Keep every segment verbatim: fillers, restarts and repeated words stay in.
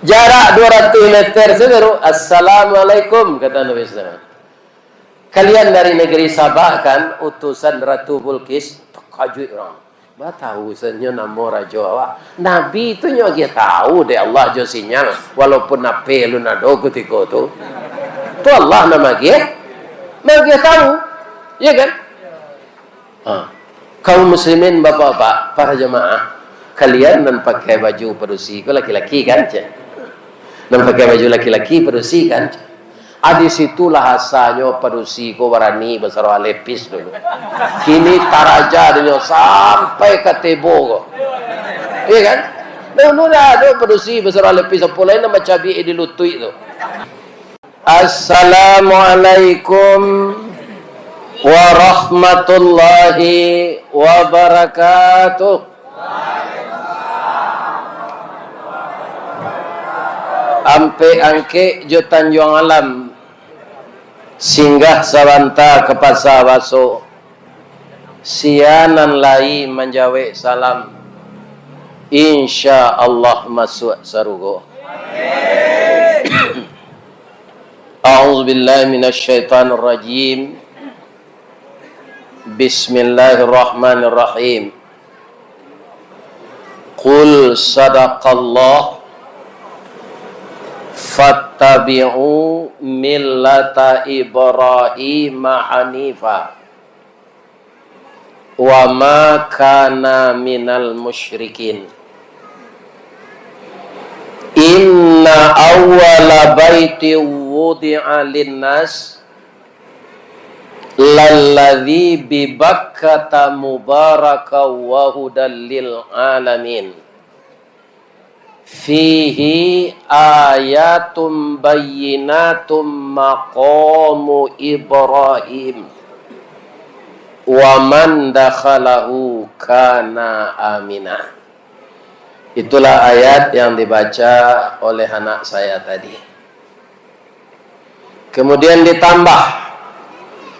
Jarak dua ratus meter saja tu, "Assalamualaikum," kata Nabi sallallahu alaihi wasallam. "Kalian dari negeri Sabah kan, utusan Ratu Bulqis?" Takajuik urang. Ba tahu sajo namo rajo awak. Nabi tu nyo agiah tahu dek Allah jo sinyal, walaupun H P alun ado kutiko tu. Tu Allah nan magiah, magiah tahu. Ya kan? Ha. Kaum muslimin, bapak-bapak, para jamaah, kalian nan pakai baju padusi ko laki-laki kan, cek? Nan pakai baju laki-laki padusi kan, cek? Ah, di situlah asalnyo padusi ko barani basarah lepis dulu. Kini taraja dinyo sampai ka tebo ko. Iya kan? Dulu dah ado padusi basarah lepis, apo lai nan bacabiak di lutuik tu. Assalamualaikum warahmatullahi wabarakatuh. Ampek Angkek jo Tanjuang Alam, singgah sabanta ka Pasa Baso. Sia nan lai manjawek salam, insya Allah masuak sarugo. A'udzubillahi minasyaitonirrajim. Bismillahirrahmanirrahim. Qul sadaqallah, fattabi'u millata Ibrahima hanifa, wa ma kana minal musyrikin. Inna awwala baitin wudi'a linnas lalladzi bi Bakkata mubaraka wa hudal lil alamin. Fihi ayatum bayyinatum maqamu Ibrahim wa man dakhalahu kana amina. Itulah ayat yang dibaca oleh anak saya tadi. Kemudian ditambah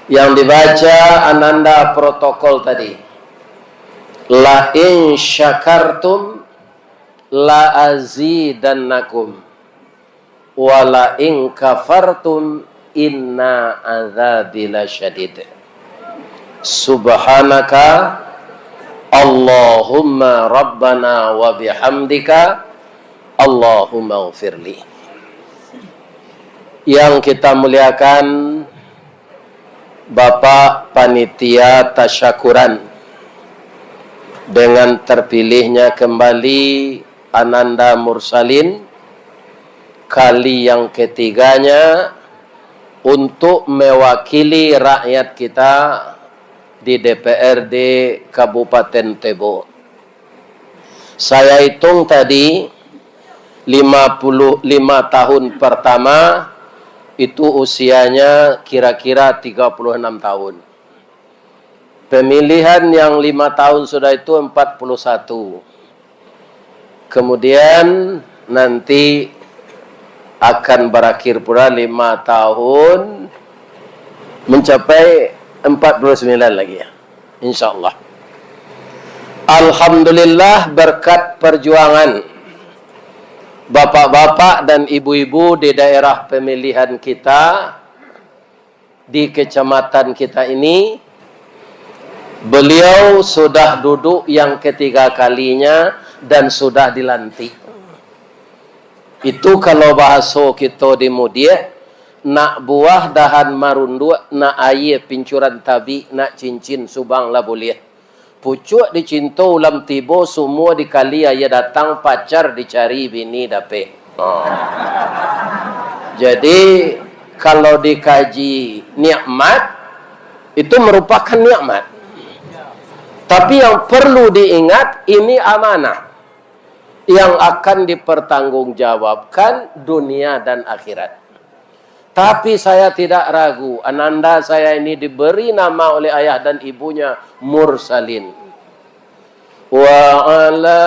yang dibaca ananda protokol tadi, "La in syakartum la azidannakum, wa la in kafartum inna adzabi lasyadid." Subhanaka Allahumma Rabbana wa bihamdika, Allahumma ghfirli. Yang kita muliakan, Bapak Panitia Tasyakuran, dengan terpilihnya kembali Ananda Mursalin kali yang ketiganya untuk mewakili rakyat kita di D P R D Kabupaten Tebo. Saya hitung tadi, lima puluh lima tahun pertama, itu usianya kira-kira tiga puluh enam tahun. Pemilihan yang lima tahun sudah itu empat puluh satu. Kemudian nanti akan berakhir pula lima tahun, mencapai empat puluh sembilan lagi, ya. Insya Allah. Alhamdulillah, berkat perjuangan bapak-bapak dan ibu-ibu di daerah pemilihan kita, di kecamatan kita ini, beliau sudah duduk yang ketiga kalinya dan sudah dilantik. Itu kalau bahaso kito di Mudiah, nak buah dahan marunduak, nak aia pincuran tabik, nak cincin subang lah buliah. Pucuak dicinto ulam tibo, sumua dikali aia datang, pacar dicari bini dapek. Ha. Jadi, kalau dikaji nikmat, itu merupakan nikmat. Tapi yang perlu diingat, ini amanah yang akan dipertanggungjawabkan dunia dan akhirat. Tapi saya tidak ragu, ananda saya ini diberi nama oleh ayah dan ibunya Mursalin. Wa ala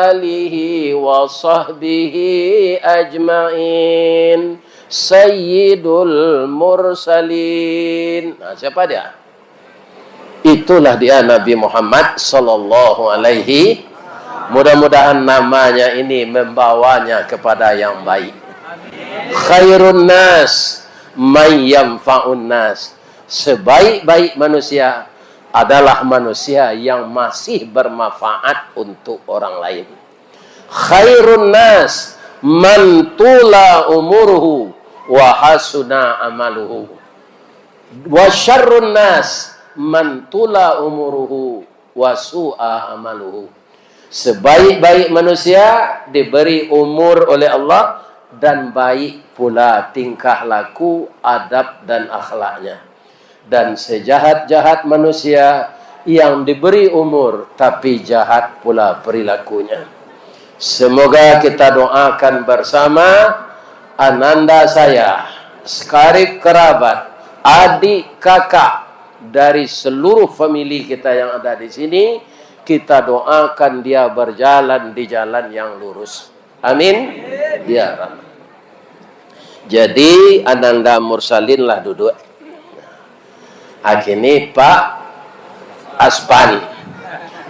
alihi wa sahbihi ajmain. Sayyidul Mursalin. Nah, siapa dia? Itulah dia Nabi Muhammad sallallahu alaihi Mudah-mudahan namanya ini membawanya kepada yang baik. Khairun nas man yanfa'un nas. Sebaik-baik manusia adalah manusia yang masih bermanfaat untuk orang lain. Khairun nas man tula umuruhu wa hasuna amaluhu. Wa syarrun nas man tula umuruhu wa su'a amaluhu. Sebaik-baik manusia diberi umur oleh Allah, dan baik pula tingkah laku, adab, dan akhlaknya. Dan sejahat-jahat manusia yang diberi umur, tapi jahat pula perilakunya. Semoga kita doakan bersama, ananda saya, sekarib kerabat, adik kakak, dari seluruh famili kita yang ada di sini, kita doakan dia berjalan di jalan yang lurus. Amin. Ya Rahman. Jadi, Ananda Mursalin lah duduk. Akhirnya Pak Aspan.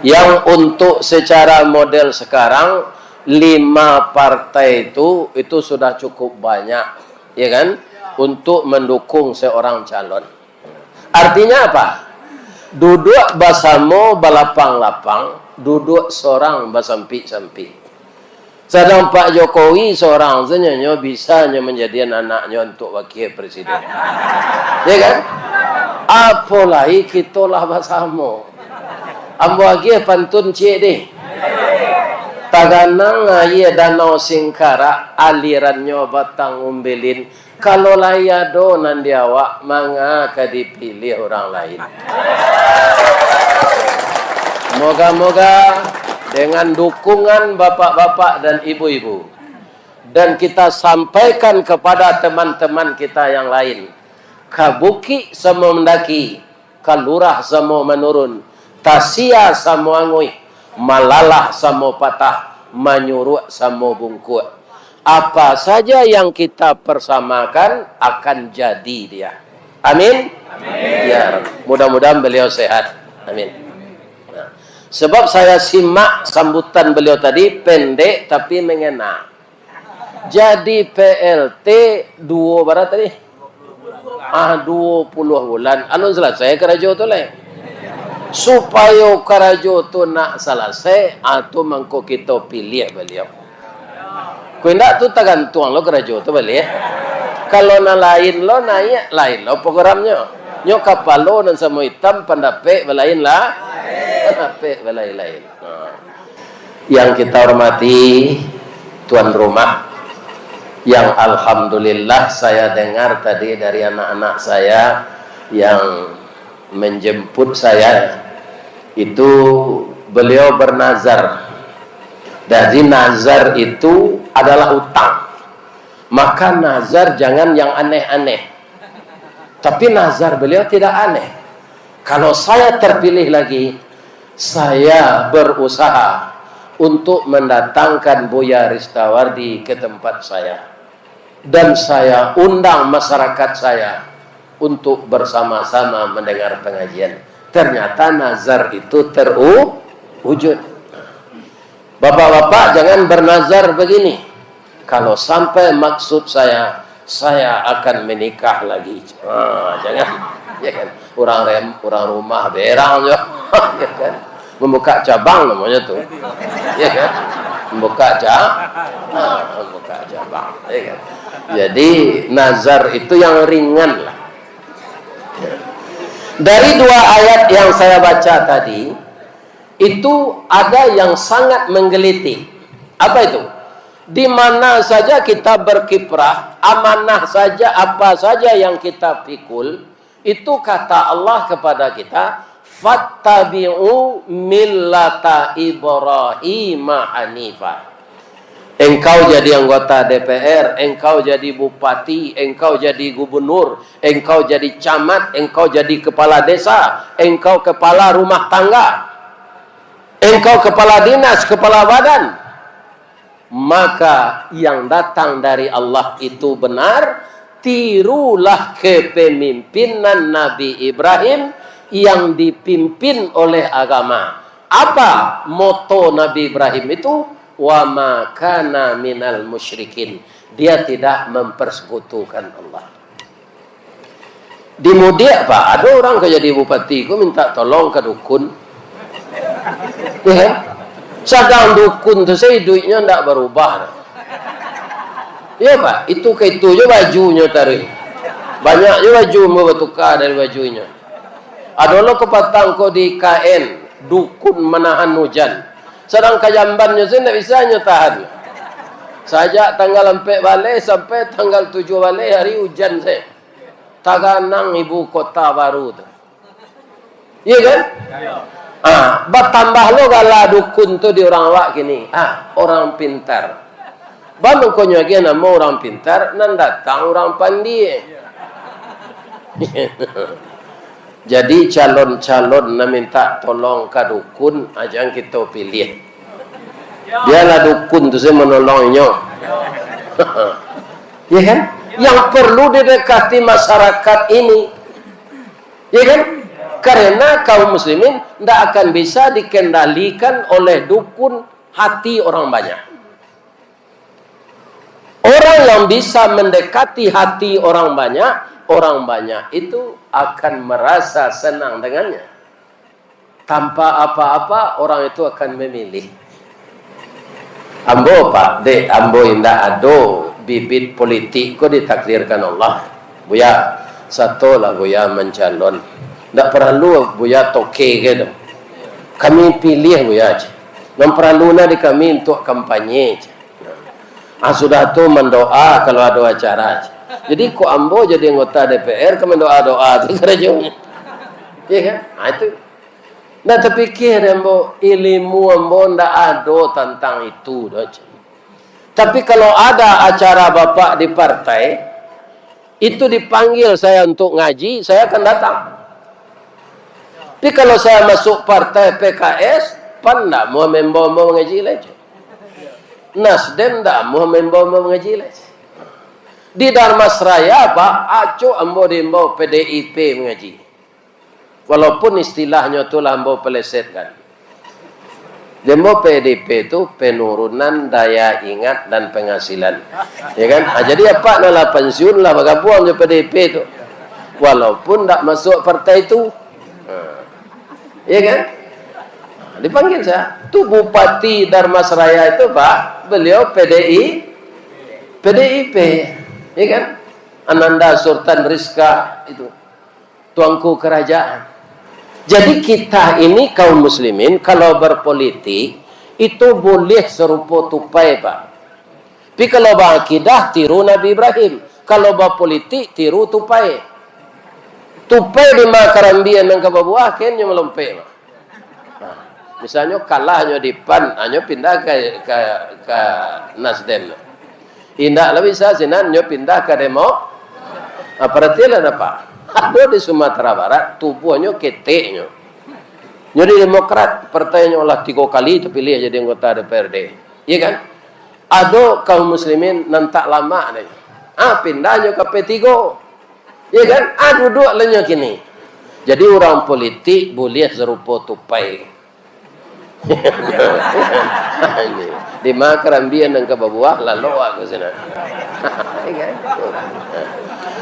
Yang untuk secara model sekarang, lima partai itu, itu sudah cukup banyak, ya kan, untuk mendukung seorang calon. Artinya apa? Duduak basamo balapang-lapang, duduak sorang basampik-sampik. Sadang Pak Jokowi sorang sajo nyo bisa nyo manjadian anaknyo untuk wakil presiden. Ya kan? Apolai kito lah basamo. Ambo agiah pantun ciek deh. Taganang aia Danau Singkarak, alirannyo Batang Umbilin, kalau lai ado nan di awak, manga ka dipiliah urang lain. Moga-moga dengan dukungan bapak-bapak dan ibu-ibu, dan kita sampaikan kepada teman-teman kita yang lain, ka bukik samo mandaki, ka lurah samo manurun, tasia samo anguih, malalah samo patah, manyuruak samo bungkuak. Apa saja yang kita persamakan akan jadi dia. Amin. Amin. Ya, mudah-mudahan beliau sehat. Amin. Nah, sebab saya simak sambutan beliau tadi, pendek tapi mengena. Jadi P L T duo bara tadi? Ah, duo puluah bulan. Alun salasai karajo tu lai. Supayo karajo tu nak salasai, ah, tu mangko kito piliah baliau. Kok indak tu tagantuang lo karajo tu baliak. Kalau nan lain lo naiak, lain lo programnyo. Nyo kapalo nan samo itam, pandapek balain lah. Pandapek balain-lain. Ha. Yang kita hormati tuan rumah, yang alhamdulillah saya dengar tadi dari anak-anak saya yang menjemput saya itu, beliau bernazar. Jadi nazar itu adalah utang. Maka nazar jangan yang aneh-aneh. Tapi nazar beliau tidak aneh. Kalau saya terpilih lagi, saya berusaha untuk mendatangkan Buya Ristawardi ke tempat saya. Dan saya undang masyarakat saya untuk bersama-sama mendengar pengajian. Ternyata nazar itu terwujud. Bapak-bapak, jangan bernazar begini. Kalau sampai maksud saya, saya akan menikah lagi. Ha, jangan. Ya kan? Urang rem, urang rumah berang jo. Ya kan? Membuka cabang namanya tu. Ya kan? Membuka ca-, ha, membuka cabang. Ya kan? Jadi, nazar itu yang ringan lah. Dari dua ayat yang saya baca tadi, itu ada yang sangat menggelitik. Apa itu? Di mana saja kita berkiprah, amanah saja, apa saja yang kita pikul, itu kata Allah kepada kita, "Fattabi'u millata Ibrahim hanifa." Engkau jadi anggota D P R, engkau jadi bupati, engkau jadi gubernur, engkau jadi camat, engkau jadi kepala desa, engkau kepala rumah tangga, engkau kepala dinas, kepala badan, maka yang datang dari Allah itu benar, tirulah kepemimpinan Nabi Ibrahim yang dipimpin oleh agama. Apa moto Nabi Ibrahim itu? "Wa ma kana minal musyrikin." Dia tidak mempersekutukan Allah. Di Mudiak, Pak, ado urang ka jadi bupati ko minta tolong ka dukun. Ya kan? Sadang dukun tu saiduiknyo ndak barubah. Iyo, Pak, itu ka itu jo bajunyo taruih. Banyak jo baju ambo batuka dari bajunyo. Ado lo kapatang ko di K N, dukun manahan ujan. Sadang ka jambannyo se ndak bisa nyo tahan. Sajak tanggal ampek baleh sampai tanggal tujuah baleh hari ujan se. Taganang ibu kota baru tu. Iya kan? Ah, batambah lo gala dukun tu di urang awak kini. Ah, orang pintar. Ba mangkonyo agiah namo orang pintar, nan datang orang pandia. Jadi calon-calon nan minta tolong ka dukun, ah, jan kito pilih. Biarlah dukun tu sajo manolong inyo. Ya kan? Yang perlu didekati masyarakat ini. Ya kan? Karena kaum muslimin ndak akan bisa dikendalikan oleh dukun hati orang banyak. Orang yang bisa mendekati hati orang banyak, orang banyak itu akan merasa senang dengannya. Tanpa apa-apa, orang itu akan memilih. Ambo, Pak, dek ambo indak ado bibit politik ko ditakdirkan Allah. Buya, satolah Buya mancalon. Ndak paralu Buya toke ke tu. Kami pilih Buya je. Nan paralu nah di kami untuak kampanye je. Ah, sudah tu mandoa kalau ado acara je. Jadi, kok ambo jadi anggota D P R ka mandoa-doa tu karajonyo. Iya kan? Ah, itu. Ndak tapikir dek ambo, ilimu ambo ndak ado tantang itu doh, ceh. Tapi kalau ada acara Bapak di partai, itu dipanggil saya untuk ngaji, saya akan datang. Tapi kalau saya masuk partai P K S, PAN ndak amuah maimbau ambo mangaji lai, ceh. Nasdem ndak amuah maimbau ambo mangaji lai, ceh. Di Dharmasraya, Pak, acok ambo diimbau P D I P mangaji. Walaupun istilahnyo tu lah ambo pelesetkan. Di ambo P D I P tu penurunan daya ingat dan penghasilan. Ya kan? Ah, jadi apak nan lah pensiun lah bagabuang jo P D I P tu. Walaupun ndak masuk partai tu. Ha. Ya kan? Dipanggil saya. Tu Bupati Dharmasraya itu, Pak, beliau P D I, P D I P. Ya kan? Ananda Sultan Rizka itu. Tuanku kerajaan. Jadi kita ini kaum muslimin kalau berpolitik itu boleh serupo tupai, Pak. Tapi kalau baakidah tiru Nabi Ibrahim, kalau bapolitik tiru tupai. Tupai di ma karambia nan ka babuah, ken nyo malompek, Pak. Nah, misalnyo kalah nyo di PAN, ah, nyo pindah ka, ka, ka Nasdem. Indak lah bisa sinan, nyo pindah ka Demo-, ah, paratilah dek Apak. Ado di Sumatera Barat, tubuahnyo keteknyo. Nyo di Demokrat, partainyo lah tigo kali tapiliah jadi anggota D P R D. Iya kan? Ado kaum muslimin nan tak lamak deh. Ah, pindahnyo ka P tigo. Iya kan? Ah, duduak lah nyo kini. Jadi, urang politik buliah sarupo tupai. Ini. Di ma karambia nan ka babuah, lalok aku sinan. Iya kan?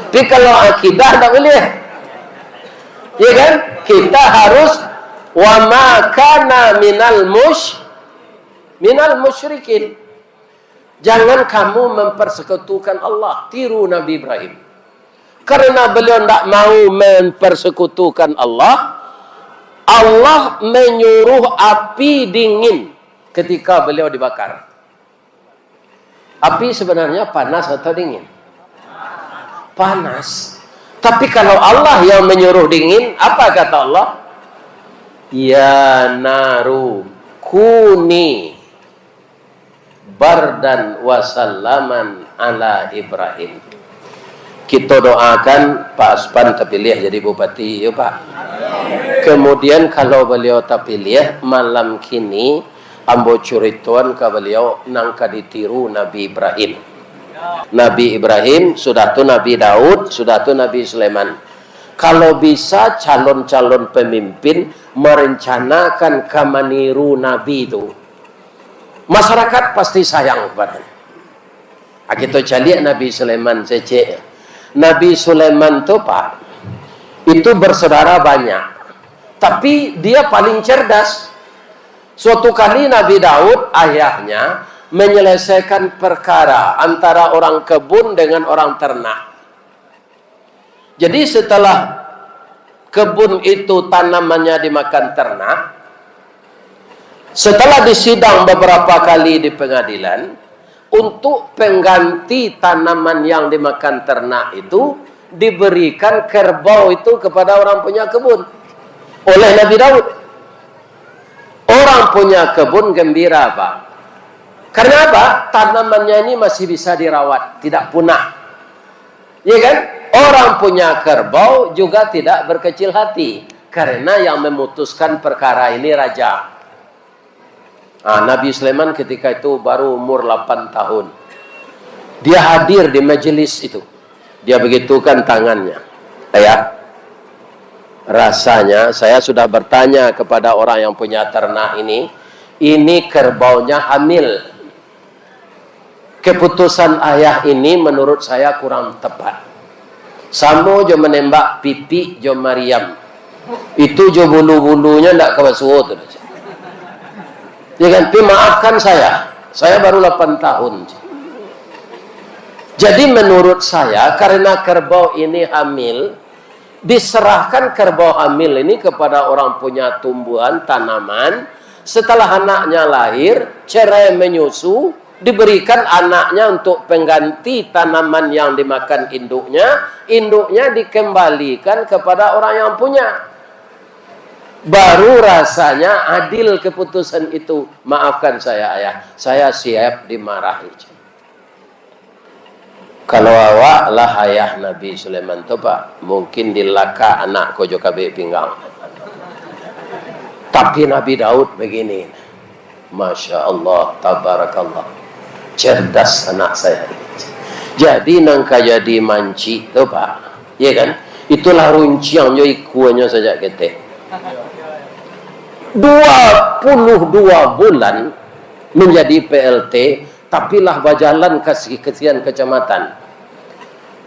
Tapi kalau akidah tak boleh. Iya kan? Kita harus, "Wa ma kana minal musyrikin." Minal musyrikin. Jangan kamu mempersekutukan Allah. Tiru Nabi Ibrahim. Karena beliau ndak mau mempersekutukan Allah, Allah menyuruh api dingin ketika beliau dibakar. Api sebenarnya panas atau dingin? Panas. Tapi kalau Allah yang menyuruh dingin, apa kata Allah? "Ya naru kuni bardan wa salaman ala Ibrahim." Kita doakan Pak Aspan terpilih jadi bupati, yo Pak. Kemudian kalau beliau terpilih, malam kini ambo curitoan ka beliau nan ka ditiru Nabi Ibrahim. Nabi Ibrahim, sudah tu Nabi Daud, sudah tu Nabi Sulaiman. Kalau bisa calon-calon pemimpin merencanakan ka maniru Nabi tu, masyarakat pasti sayang kepadanya. Ah, kito caliak Nabi Sulaiman, cecek. Nabi Sulaiman tu, Pak, itu bersaudara banyak. Tapi dia paling cerdas. Suatu kali Nabi Daud, ayahnya, menyelesaikan perkara antara orang kebun dengan orang ternak. Jadi setelah kebun itu tanamannya dimakan ternak, setelah disidang beberapa kali di pengadilan, untuk pengganti tanaman yang dimakan ternak itu, diberikan kerbau itu kepada orang punya kebun oleh Nabi Daud. Orang punya kebun gembira, Pak. Karena apa? Tanamannya ini masih bisa dirawat, tidak punah. Ya kan? Orang punya kerbau juga tidak berkecil hati, karena yang memutuskan perkara ini raja. Ah, Nabi Sulaiman ketika itu baru umur lapan tahun. Dia hadir di majelis itu. Dia begitukan tangannya. "Ayah, rasanya saya sudah bertanya kepada orang yang punya ternak ini, ini kerbaunya hamil. Keputusan ayah ini menurut saya kurang tepat. Samo jo menembak pipik jo mariam. Itu jo bulu-bulunyo ndak ka basuo tu." Ya kan? "Tapi maafkan saya. Saya baru lapan tahun." Jadi menurut saya, karena kerbau ini hamil, diserahkan kerbau hamil ini kepada orang punya tumbuhan, tanaman. Setelah anaknya lahir, cerai menyusu, diberikan anaknya untuk pengganti tanaman yang dimakan induknya, induknya dikembalikan kepada orang yang punya. Baru rasanya adil keputusan itu. "Maafkan saya, Ayah. Saya siap dimarahi." Kalau awak lah ayah Nabi Sulaiman tu, Pak, mungkin dilakak anak ko jo kabek pinggang. Tapi Nabi Daud begini, "Masya Allah, tabarakallah. Cerdas anak saya." Jadi, nan ka jadi mancik tu, Pak, ya kan? Itulah runciang jo ikuanyo sajak ketek. Dua puluh dua bulan menjadi P L T, tapi lah bajalan ka si-, ka sian kacamatan.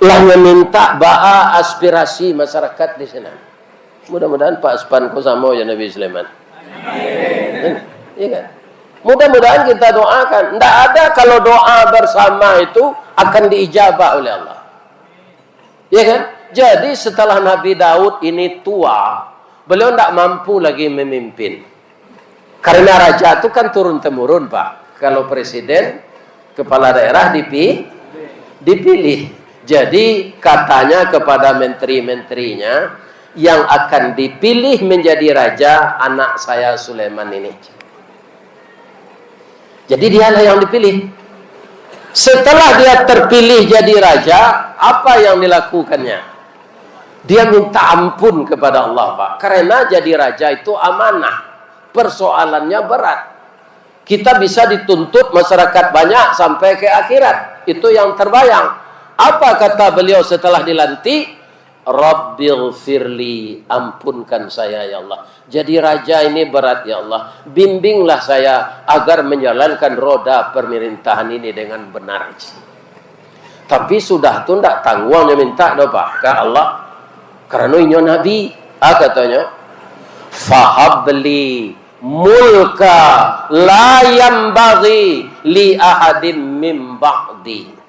Lah nyo minta baa aspirasi masyarakat di sinan. Mudah-mudahan Pak Aspan ko samo jo Nabi Sulaiman. Iya kan? Mudah-mudahan kita doakan. Ndak ada kalau doa bersama itu akan diijabah oleh Allah. Ya kan? Jadi, setelah Nabi Daud ini tua, beliau ndak mampu lagi memimpin. Karena raja tu kan turun-temurun, Pak. Kalau presiden, kepala daerah dipi-, dipilih. Jadi, katanya kepada menteri-menterinya, "Yang akan dipilih menjadi raja anak saya Sulaiman ini." Jadi dialah yang dipilih. Setelah dia terpilih jadi raja, apa yang dilakukannya? Dia minta ampun kepada Allah, Pak. Karena jadi raja itu amanah. Persoalannya berat. Kita bisa dituntut masyarakat banyak sampai ke akhirat. Itu yang terbayang. Apa kata beliau setelah dilantik? "Rabbighfirli, ampunkan saya, ya Allah. Jadi raja ini berat, ya Allah. Bimbinglah saya agar menjalankan roda pemerintahan ini dengan benar." Tapi sudah tu ndak tangguang nyo minta doh, Pak, ka Allah. Karano inyo nabi, ah, katonyo, "Fahabli mulka la yambaghi li ahadim min ba'di."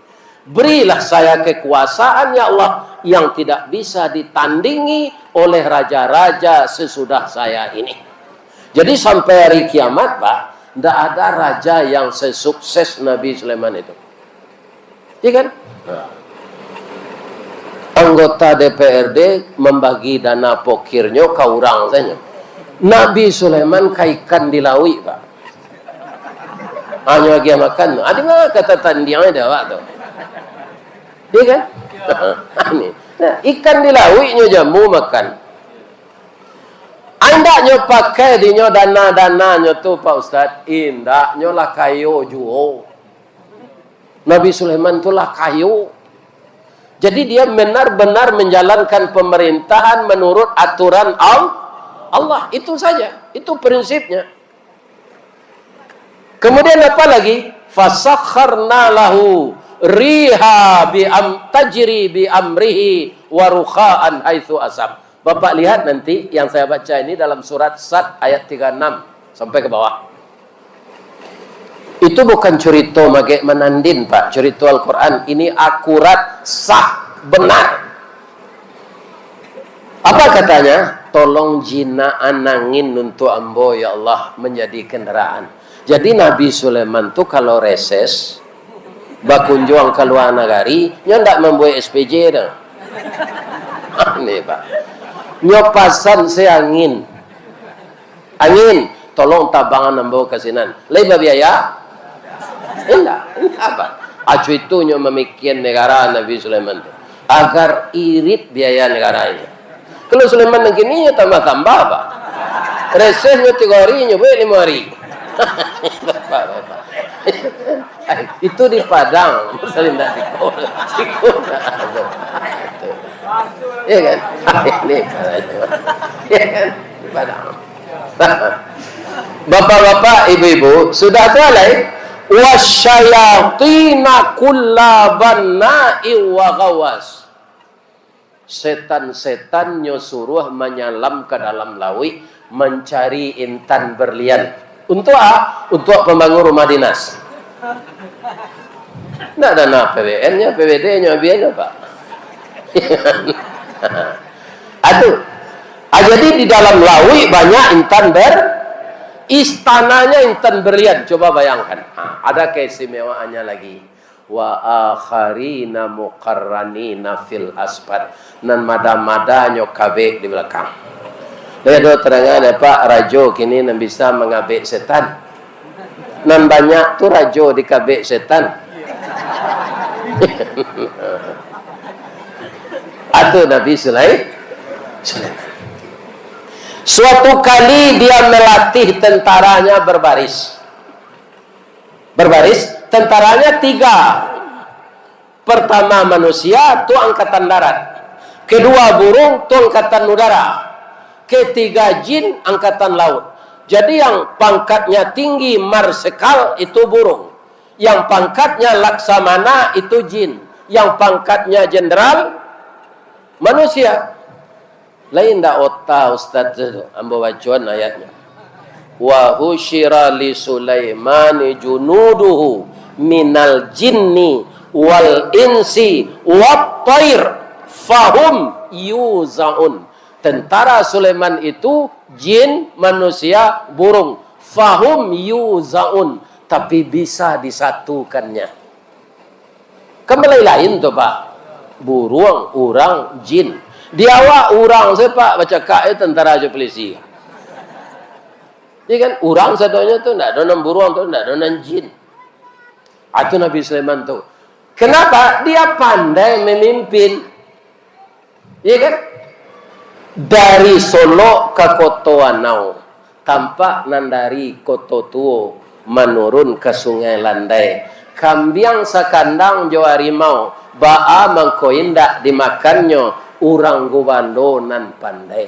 Berilah saya kekuasaan, ya Allah, yang tidak bisa ditandingi oleh raja-raja sesudah saya ini. Jadi, sampai hari kiamat, Pak, ndak ada raja yang sesukses Nabi Sulaiman itu. Iya kan? Nah. Anggota D P R D membagi dana pokirnyo ka urang sajo. Nabi Sulaiman ka ikan di lauik, Pak. Hanyo agiah makan tu. Ado mah kata tandiang ado awak tu. Iya kan? Nah, ikan di lauik nyo jamu makan. Andaknyo pakai dinyo dana-dananyo tu, Pak Ustaz. Indaknyo lah kayo juo. Nabi Sulaiman tu lah kayo. Jadi dia benar-benar menjalankan pemerintahan menurut aturan Al-, Allah. Itu saja. Itu prinsipnya. Kemudian apa lagi? Fasakharna lahu riha bi am-, tajri bi amrihi wa rukha'an haitsu asab. Bapak lihat nanti yang saya baca ini dalam surat Sad ayat tiga enam sampai ke bawah. Itu bukan curito magek manandin, Pak, curito Al-Quran. Ini akurat, sah, benar. Apa katanya? "Tolong jinaan angin untuk ambo, ya Allah, menjadi kendaraan." Jadi Nabi Sulaiman tu kalau reses, bakunjuang ka lua nagari, nyo ndak mambuek S P J doh. Aneh, Pak. Nyo pasan se angin. "Angin, tolong tabangan ambo ka sinan." Lai babiaya? Indak, indak, Pak. Acu itu nyo mamikian negara Nabi Sulaiman tu. Agar irit biaya negara ini. Kalau Sulaiman nan kini, nyo tambah-tambah, Pak. Reses nyo tigo hari, nyo buek limo hari. Bapak, Bapak. Itu di Padang, masalah indak di Kol-, di Kol-, Iya kan? Ini, ya kan? Di Padang. Bapak-bapak, ibu-ibu, sudah tu alai, "Wasyayatina kulla banna'in wa ghawwas." Setan-setan nyo suruah manyalam ka dalam lauik mancari intan berlian. Untuk a-, untuk pambangun rumah dinas. Ndak dana A P B N-nyo, A P B D-nyo, abiahnyo, Pak. Aduh. Ah, jadi di dalam lauik banyak intan ber-, istananya intan berlian. Coba bayangkan. Ah, ada keistimewaannya lagi. "Wa akharina muqarranina fil asfad." Nan mada-madanyo kabek di balakang. Lai ado tadanga dek Pak, rajo kini nan bisa mangabek setan? Nan banyak tu rajo dikabek setan. Atau Nabi Sulai-, Sulaiman. Suatu kali dia melatih tentaranya berbaris. Berbaris, tentaranya tiga. Pertama manusia, tu angkatan darat. Kedua burung, tu angkatan udara. Ketiga jin, angkatan laut. Jadi yang pangkatnya tinggi, marsikal, itu burung. Yang pangkatnya laksamana, itu jin. Yang pangkatnya jenderal, manusia. Lain ndak ota ustaz tu, ambo bacoan ayatnyo. "Wa husyira li Sulaimani junuduhu minal jinni wal insi wat thair fahum yuzaun." Tentara Sulaiman itu jin, manusia, burung. Fahum yuzaun, tapi bisa disatukannya. Kan balain-lain tu, Pak. Buruang, urang, jin. Di awak urang sajo, Pak, bacakak jo tentara jo pulisi. Iya kan? Urang sadonyo tu, ndak ado nan buruang tu, ndak ado nan jin. Ah, tu Nabi Sulaiman tu. Kenapa? Dia pandai memimpin. Iya kan? Dari Solok ka Koto Anau, tampak nan dari Koto Tuo manurun ka Sungai Landai. Kambiang sakandang jo harimau, baa mangko indak dimakannyo urang Gubando nan pandai.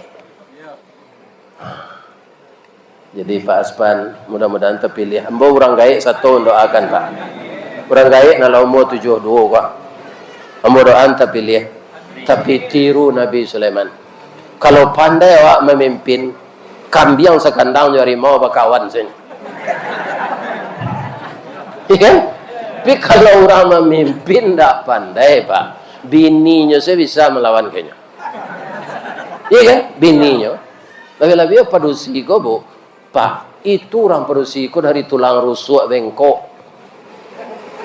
Jadi, Pak Aspan, mudah-mudahan tapiliah. Ambo urang gaek sato mandoakan, Pak. Urang gaek nan lah umua tujuah duo, Pak. Ambo doaan tapiliah. Tapi tiru Nabi Sulaiman. Kalau pandai awak mamimpin, kambiang sakandang jo harimau bakawan sajo. Iya kan? Tapi kalau urang mamimpin ndak pandai, Pak, bininyo sajo bisa malawan ka inyo. Iya kan? Bininyo. Labiah-labiah padusi ko, Bu. Pak, itu urang padusi ko dari tulang rusuk bengkok.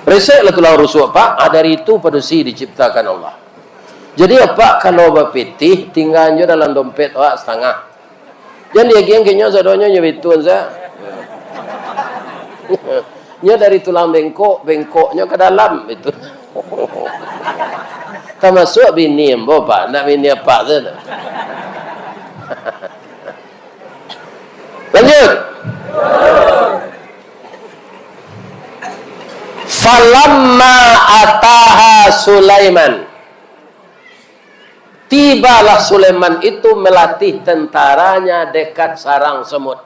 Reseklah tulang rusuk, Pak. Ah, dari itu padusi diciptakan Allah. Jadi, Pak, kalau bapitih, tinggaan jo dalam dompet awak satangah. Jan diagiahan ka inyo sadonyo, nyo bituan sa. Nyo dari tulang bengkok, bengkoknyo ka dalam, itu. Tamasuak bini ambo, Pak. Ndak bini apak tu. Lanjut. Falamma ataha Sulaiman. Tibalah Sulaiman itu melatih tentaranya dekat sarang semut.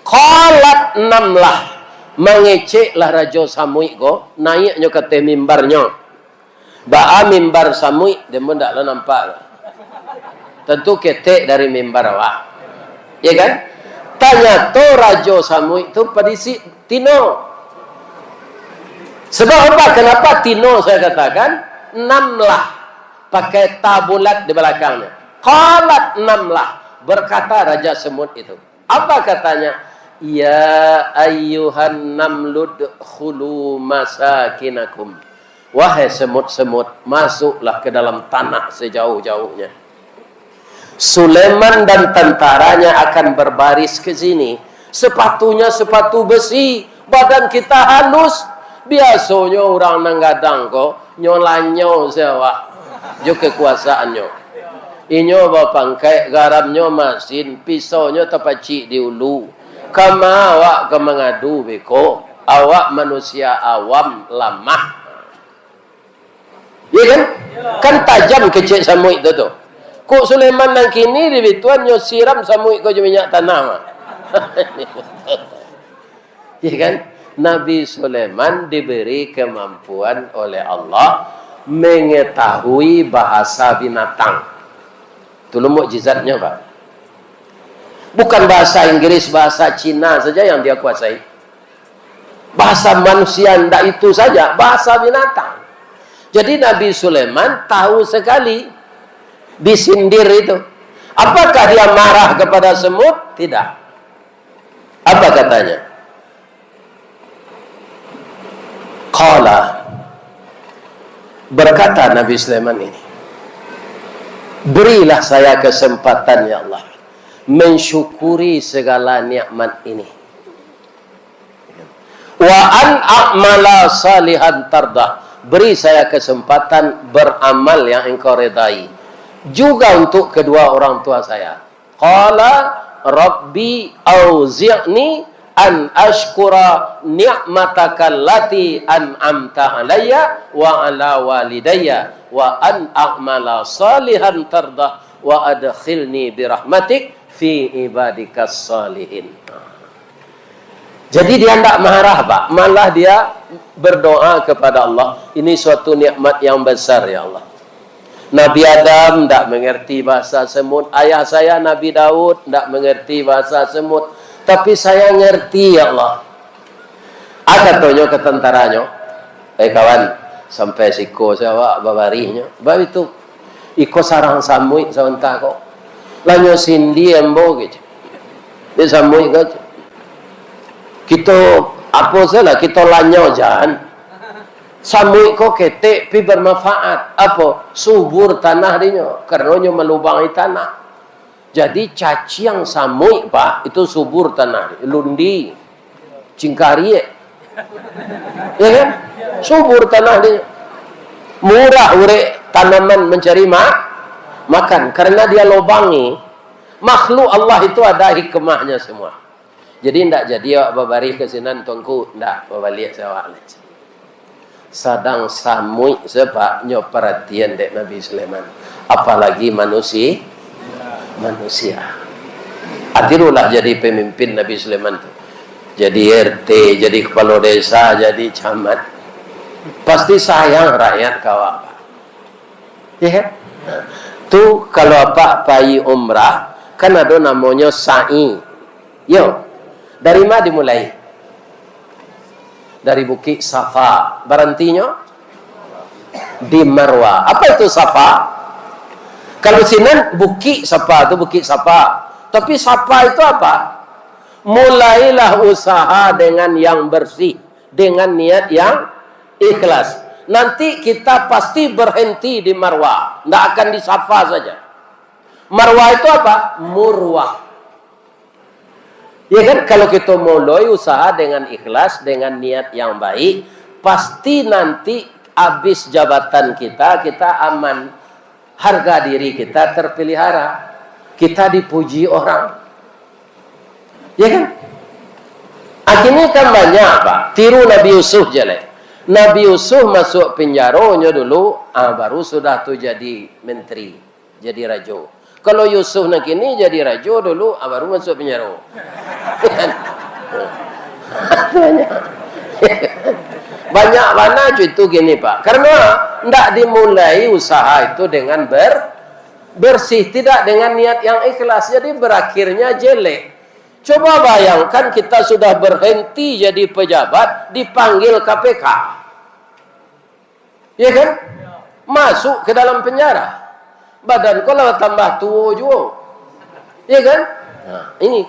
Qalat namlah, mangeceklah rajo samuik ko, naiknyo ka ateh mimbarnyo. Baa mimbar samuik, demo ndak lah nampak. Tentu ketek dari mimbar awak. Ya kan? Tanyato rajo samuik tu padisi tino. Sebab apa? Kenapa tino saya katakan? Namlah. Pakai ta bulat di belakangnya. Qalat namlah. Berkata raja semut itu. Apa katanya? "Ya ayyuhan namlu dkhulu masakinakum." Wahai semut-semut, masuklah ke dalam tanah sejauh-jauhnya. Sulaiman dan tentaranya akan berbaris ke sini. Sepatunya sepatu besi, badan kita halus. Biasonyo urang nan gadang ko, nyo lanyau se awak jo kekuasaannyo. Inyo bapangkaik, garamnyo masin, pisaunyo tapacik di ulu. Kama awak ka mangadu beko? Awak manusia awam, lamah. Ya kan? Kan tajam kecek samuik tu, tu. Kok Sulaiman nan kini di bituan nyo siram samuik ko jo minyak tanah mah. Ya kan? Nabi Sulaiman diberi kemampuan oleh Allah mengetahui bahasa binatang. Itu lo mukjizatnya, Pak. Bukan bahasa Inggris, bahasa Cina saja yang dia kuasai. Bahasa manusia ndak itu saja, bahasa binatang. Jadi Nabi Sulaiman tahu sekali disindir itu. Apakah dia marah kepada semut? Tidak. Apa katanya? Qala, berkata Nabi Sulaiman ini, "Berilah saya kesempatan, ya Allah, mensyukuri segala nikmat ini. Wa an a'mala salihan tardah, beri saya kesempatan beramal yang Engkau redai, juga untuk kedua orang tua saya." Qala, "Rabbi auzi'ni an ashkura ni'mataka allati an'amta alayya wa ala walidayya, wa an a'mala salihan tardah, wa adkhilni birahmatik fi ibadikas salihin." Jadi dia ndak marah, Pak. Malah dia berdoa kepada Allah, "Ini suatu nikmat yang besar, ya Allah. Nabi Adam ndak mengerti bahasa semut. Ayah saya Nabi Daud ndak mengerti bahasa semut. Tapi saya ngerti, ya Allah." Apa katonyo ka tantaranyo? "Eh kawan, sampai siko se awak babarihnyo." Baitu. "Iko sarang samuik sabanta ko. Lanyo sindi ambo," kecek. Dek samuik ko, "Kito apo se lah, kito lanyau jan. Samuik ko ketek pi bermanfaat." Apo? Subur tanah dinyo, karano nyo malubangi tanah. Jadi caciang samuik, Pak, itu subur tanah, lundi, cingkariak. Ya kan? Subur tanah dinyo. Murah urek tanaman mencari ma-, makan, karena dia lobangi. Makhluk Allah itu ada hikmahnya semua. Jadi, ndak jadi awak babarih ka sinan, Tuanku, ndak, babaliak se awak lai. Sadang samuik se, Pak, nyo paratian dek Nabi Sulaiman. Apalagi manusi-, manusia. Atirulah jadi pemimpin Nabi Sulaiman tu. Jadi R T, jadi kepala desa, jadi camat. Pasti sayang rakyat ka awak, Pak. Ya kan? Nah, tu kalau apak pai umrah, kan ado namonyo sa'i. Yo, dari ma dimulai? Dari Bukik Safa. Barantinyo di Marwa. Apa itu Safa? Kalau sinan Bukik Safa tu Bukik Safa. Tapi Safa itu apa? Mulailah usaha dengan yang bersih, dengan niat yang ikhlas. Nanti kita pasti berhenti di Marwa, ndak akan di Safa saja. Marwa itu apa? Murwah. Ya kan? Kalau kita mulai usaha dengan ikhlas, dengan niat yang baik, pasti nanti habis jabatan kita, kita aman. Harga diri kita terpelihara. Kita dipuji orang. Ya kan? Akhirnya kan banyak, Pak. Tiru Nabi Yusuf je lah. Nabi Yusuf masuak pinjaronyo dulu, ah, baru sudah tu jadi menteri, jadi rajo. Kalau Yusuf nan kini jadi rajo dulu, ah, baru masuak pinjaro. Banyak bana cuitu kini, Pak. Karena ndak dimulai usaha itu dengan ber-, bersih, tidak dengan niat yang ikhlas. Jadi berakhirnya jelek. Coba bayangkan kita sudah berhenti jadi pejabat, dipanggil K P K. Ya kan? Masuk ke dalam penjara. Badan ko lah tambah tuo juo. Ya kan? Nah, ini.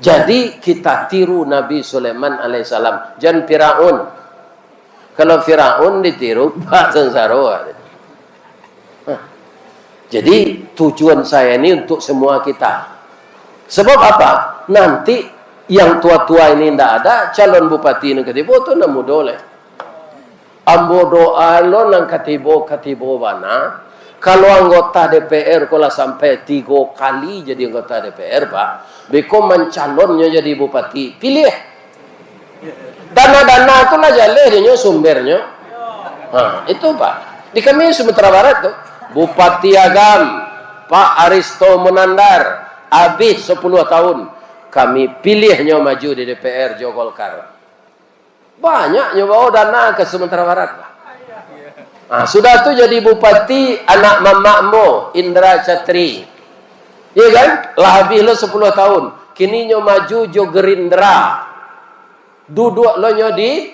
Jadi kita tiru Nabi Sulaiman alaihissalam. Jan Firaun. Kalau Firaun ditiru, bah sansaro. Nah, jadi tujuan saya ini untuk semua kita. Sebab apa? Nanti yang tua-tua ini ndak ada, calon bupati nan katibo tu nan mudo lai. Ambo doa lo nan katibo-katibo bana. Kalau anggota D P R ko lah sampai tigo kali jadi anggota D P R, Pak, beko mancalonnyo jadi bupati, pilih. Dana-dana tu lah jaleh dinyo sumbernyo. Ha, itu, Pak. Di kami Sumatera Barat tu, Bupati Agam, Pak Aristo Munandar, habis sepuluh tahun, kami pilihnyo maju di D P R jo Golkar. Banyaknyo bawa dana ke Sumatera Barat. Ha, sudah tu jadi bupati anak mamak ambo, Indra Catri. Iya kan? Lah habis lo sepuluh tahun. Kini nyo maju jo Gerindra. Duduk lo nyo di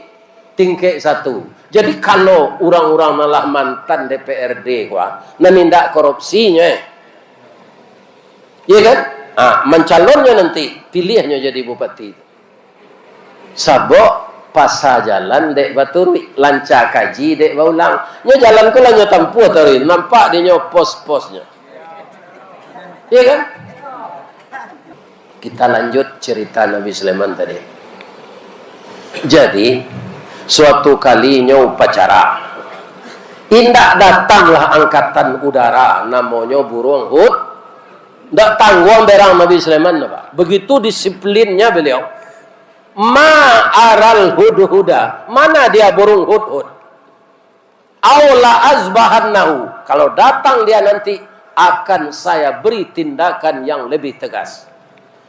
tingkek satu. Jadi, kalau urang-urang nan lah mantan D P R D ko, ah, nan indak korupsinyo, eh. Iya kan? Ah, mancalonnyo nanti, piliahnyo jadi bupati. Sabab pasa jalan dek baturuik, lanca kaji dek baulang. Nyo jalan ko lah nyo tampuah tadi, nampak di nyo pos-posnyo. Iya kan? Kita lanjut cerita Nabi Sulaiman tadi. Jadi, suatu kali nyo upacara. Indak datanglah angkatan udara, namonyo buruang hud-, Ndak tangguang berang Nabi Sulaiman tu, Pak. Begitu disiplinnya beliau. "Ma aral hudhuda." Mana dia burung hudhud? "Au la azbahannahu." Kalau datang dia nanti, akan saya beri tindakan yang lebih tegas.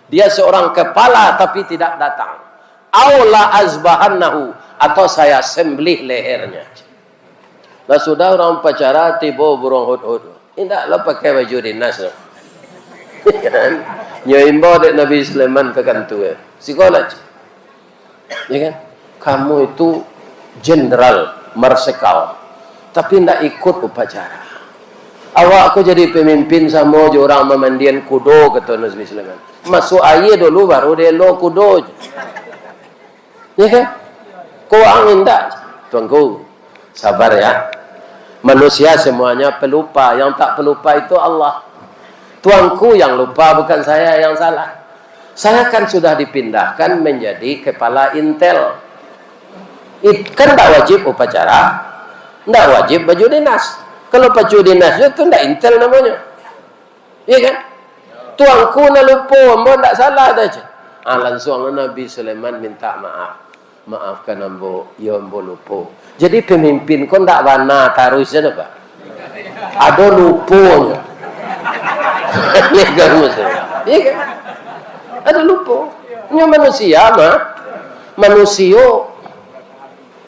Dia seorang kepala tapi tidak datang. "Au la azbahannahu." Atau saya sembelih lehernya. Lah sudah urang upacara, tibo buruang hudhud. Indak lah pakai baju dinas tu. Kan? Nyo imbau dek Nabi Sulaiman ka kantua. Siko lah. Ya kan? Kamu itu jenderal, marsikal, tapi ndak ikut upacara. Awak ko jadi pemimpin samo jo urang mamandian kudo, kato Nabi Sulaiman. Masuk aia dulu, baru dielo kudo. Ya kan? Kok ang indak? Tuanku, sabar ya. Manusia semuanya pelupa, yang tak pelupa itu Allah. Tuanku yang lupa, bukan saya yang salah. Saya kan sudah dipindahkan menjadi kepala intel. It-, kan ndak wajib upacara, ndak wajib baju dinas. Kalau baju dinas itu ndak intel namonyo. Iya kan? Tuanku nan lupo, ambo ndak salah doh, ceh. Ah, lansuang Nabi Sulaiman minta maaf. "Maafkan ambo, yo ambo lupo." Jadi pemimpin ko ndak bana taruih sajo, Pak. Ado luponyo. Iya kan, maksudnyo? Iya kan? Ado lupo. Nyo manusia mah. Manusio.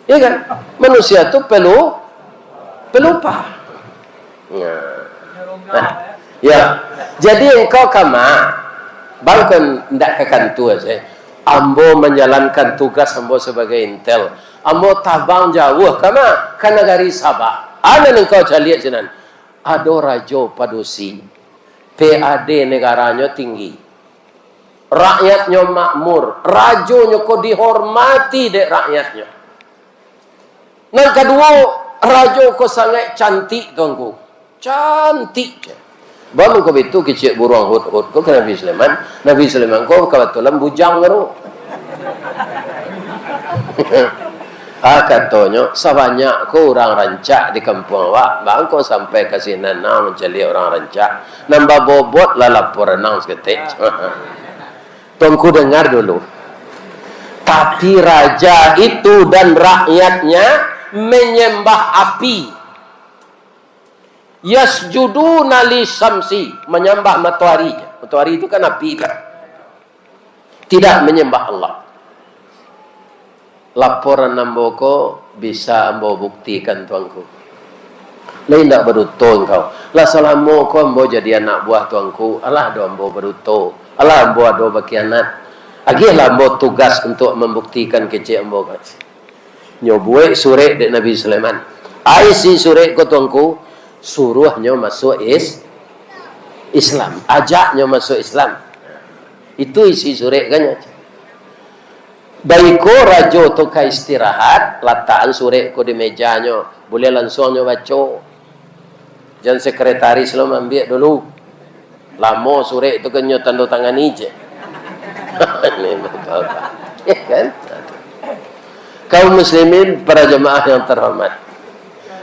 Iya kan? Manusia tu pelu-, pelupa. Nah. Nah. Ya. Jadi engkau kama, bang ko ndak ka kantua sajo. Ambo manjalankan tugas ambo sabagai intel. Ambo tabang jauah kama, ka nagari Sabak. Anan engkau caliak sinan. Ado rajo padusi. P A D negaranyo tinggi. Rakyatnyo makmur. Rajonyo ko dihormati dek rakyatnyo. Nan kaduo, rajo ko sangaik cantik, Tuanku. Cantik. Baa mangko baitu kicek buruang hudhud ko ka Nabi Sulaiman. Nabi Sulaiman ko kabatulan bujang tu. Ah, katonyo, sabanyak ko urang rancak di kampuang awak, baa mangko sampai ka sinan ang mancaliak urang rancak. Nan babobot lah lapor ang saketek. Tuanku dengar dulu. P Tapi raja itu dan rakyatnya menyembah api. Yasjuduna lisyamsi, menyembah matahari. Matahari itu kan api, kan? Tidak menyembah Allah. Laporan ambo ko bisa ambo buktikan, Tuanku. Lai indak baduto engkau. Lah salamo ko ambo jadi anak buah Tuanku, alah ado ambo baduto, alah ambo ado bakhianat. Agiahlah ambo tugas untuak mambuktikan kecek ambo ko. Nyo buek surek dek Nabi Sulaiman. A isi surek ko, Tuanku, suruah nyo masuak is-, Islam, ajak nyo masuak Islam. Itu isi surek kan nyo. Baiko rajo tu ka istirahat, latakan surek ko di mejanyo, buliah lansuang nyo baco. Jan sekretaris lo maambiak dulu. Lamo surek tu kan nyo tando tangani je. Ini betul, Pak. Ya kan? Kaum muslimin, para jamaah yang terhormat.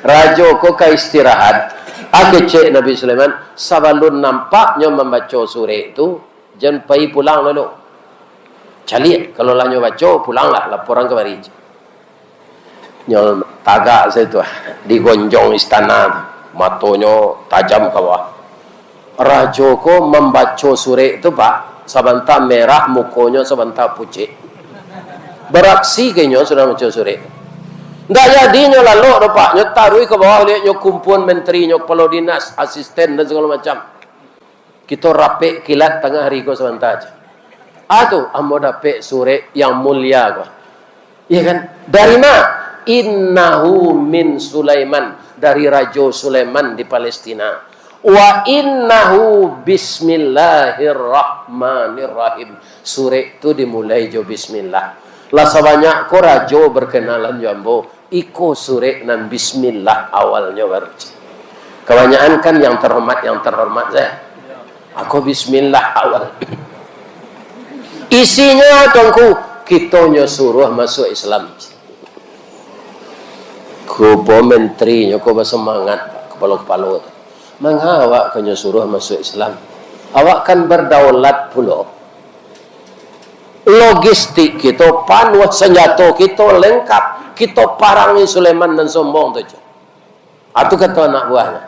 Rajo ko ka istirahat. A kecek Nabi Sulaiman, sabalun nampak nyo mambaco surek tu, jan pai pulang dulu. Caliak, kalau lah nyo baco, pulanglah, laporan kamari. Nyo tagak saitu, digonjong istana tu. Matonyo tajam ka bawah. Rajo ko mambaco surek tu, Pak, sabanta merah mukonyo, sabanta pucek. Baraksi ka inyo sudah mambaco surek. Ndak jadi nyo lalok doh, Pak. Nyo taruih ka bawah, liek nyo kumpuan menteri, nyo kepala dinas, asisten, dan segala macam. Kito rapek kilat tangah hari ko sabanta aja. Ah tu, ambo dapek surek yang mulia ko. Iya kan? Dari ma? Innahu min Sulaiman, dari Rajo Sulaiman di Palestina. Wa innahu bismillahirrahmanirrahim. Surek tu dimulai jo bismillah. Lah sabanyak ko rajo berkenalan jo ambo, iko surek nan bismillah awalnyo baru. Kabanyakan kan yang terhormat, yang terhormat sajo. Ako bismillah awal. Isinyo, Tuanku, kito nyo suruah masuak Islam. Kupo menterinyo ko basemangat, kepalo-kepalo tu. Manga awak ko nyo suruah masuak Islam? Awak kan berdaulat pulo. Logistik kito panuah, sanjato kito lengkap, kito parangi Sulaiman nan sombong tu, ceh. Atu kato anak buahnyo.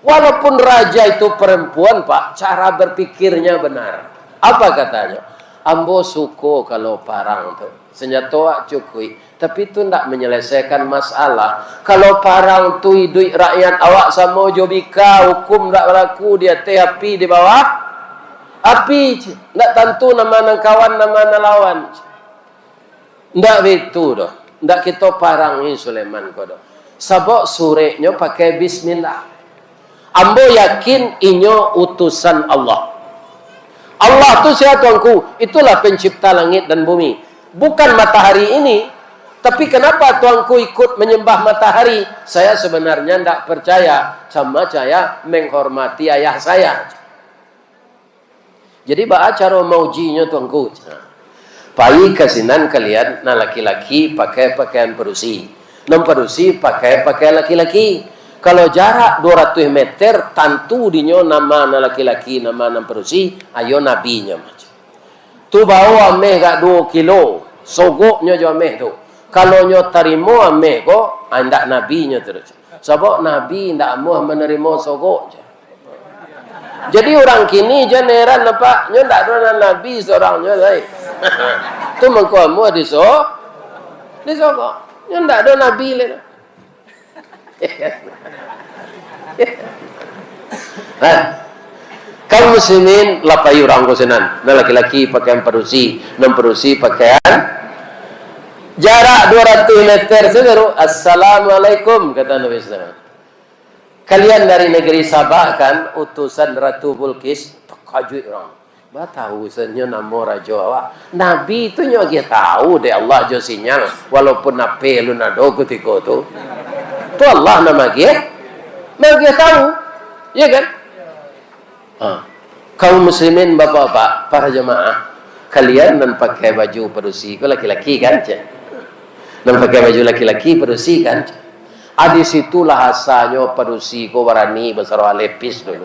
Walaupun raja itu perempuan, Pak, cara berpikirnya benar. Apa katanya? Ambo suko kalau parang tu. Senjato awak cukuik, tapi tu ndak menyelesaikan masalah. Kalau parang tu iduik rakyat awak samo jo bika, hukum ndak balaku di ateh api, di bawah api. Ndak tantu nama nan kawan, nama nan lawan. Ndak baitu doh. Ndak kito parangi Sulaiman ko doh. Sabab sureknyo pakai bismillah. Ambo yakin inyo utusan Allah. Allah tu sia, Tuanku? Itulah pencipta langit dan bumi. Bukan matahari ini. Tapi kenapa Tuanku ikut menyembah matahari? Saya sebenarnya ndak percaya. Sama saya menghormati ayah saya. Jadi, baa caro maujinyo, Tuanku? Pai ka sinan kalian, nan laki-laki pakai pakaian padusi, nan padusi pakai pakaian laki-laki. Kalau jarak dua ratus meter, tantu dinyo nama nan laki-laki, nama nan padusi, ayo nabinyo. Tu bao ameh agak duo kilo, sogoknyo jo ameh tu. Kalau nyo tarimo ameh ko, ah, indak nabinyo tu. Sabab nabi indak amuah manarimo sogok, ceh. Jadi, urang kini jan heran, nampak nyo ndak ado nan nabi surang nyo lai. Tu mangko amuah diso-, disogok. Nyo ndak ado nabi lai. Nah, kaum muslimin, lah pai urang ko sinan. Nan laki-laki pakaian padusi, nan padusi pakaian jarak dua ratus meter sajo, "Assalamualaikum," kata Nabi sallallahu alaihi wasallam. Kalian dari negeri Sabah kan, utusan Ratu Bulqis? Takajuik urang. Ba tahu sajo namo rajo awak. Nabi tu nyo agiah tahu dek Allah jo sinyal, walaupun H P alun ado kutiko tu. Tu Allah nan magiah, magiah tahu. Iya kan? Ha. Kaum muslimin, bapak-bapak, para jamaah, kalian nan pakai baju padusi ko laki-laki kan, ceh? Nan pakai baju laki-laki padusi kan, ceh? Ah, di situlah asanyo padusi ko barani basarawak lepis dulu.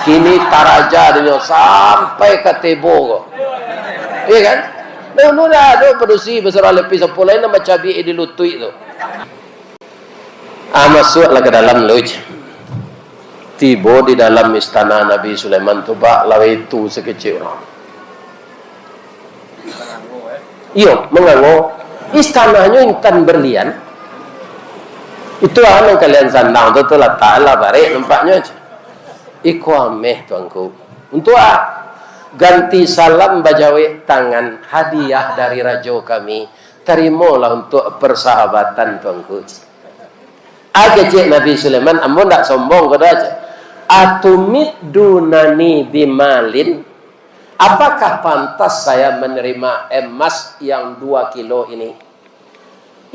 Kini taraja dinyo sampai ka tebo ko. Iya kan? Dulu dah ado padusi basurah lapis, apo lai nan bacabiak di lutuik tu. Ah, masuaklah ka dalam lu, ceh. Tibo di dalam istana Nabi Sulaiman tu, bak laweh tu sakecek urang. Iyo, mangango. Istananyo intan berlian. Itu ah, nan kalian sandang tu, tu latak lah barek nampaknyo, ceh. Iko ameh, Tuanku. Untuak ah, ganti salam bajawek tangan, hadiah dari rajo kami. Tarimolah untuak persahabatan, Tuanku. Ah, kecek Nabi Sulaiman, ambo ndak sombong ko doh, ceh. Atumiddunani bimalin, apakah pantas saya menerima emas yang dua kilo ini?